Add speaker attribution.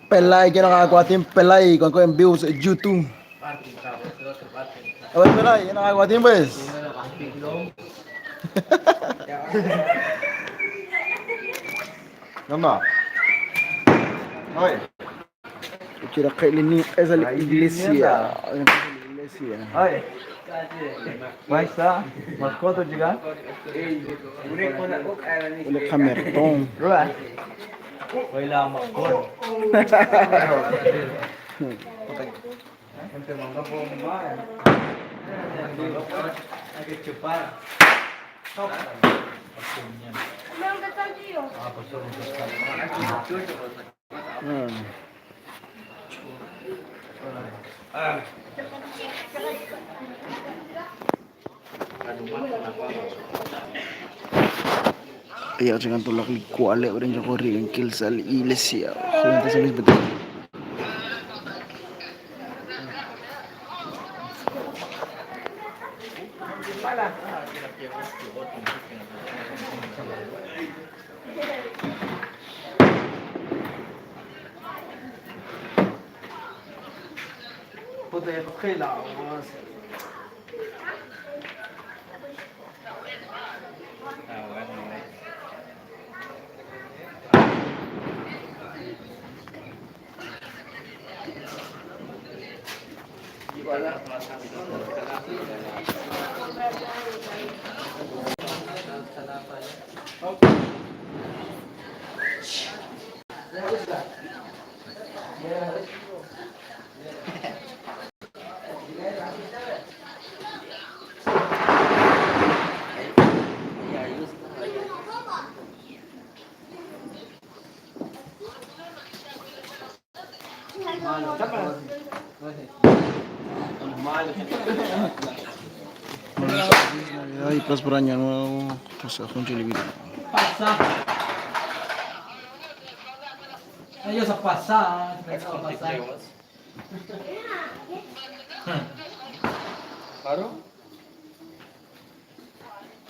Speaker 1: Pelay, yo no Pelay, con en vivo YouTube. A ver, Pelay, yo no pues.
Speaker 2: Nanda. Hoy.
Speaker 1: Quiero que esa la iglesia. Iglesia.
Speaker 2: Hoy. Vai Mas quanto diga?
Speaker 1: Ule kamerton.
Speaker 2: Wala makon.
Speaker 1: Kaya jangan tolak kuale orang jokori engkil sal iglesia. Junta San Luis betul.
Speaker 2: Puta, ya la Navidad y próspero año nuevo.
Speaker 3: Pasa. Ellos a pasar, pasar.
Speaker 2: Claro.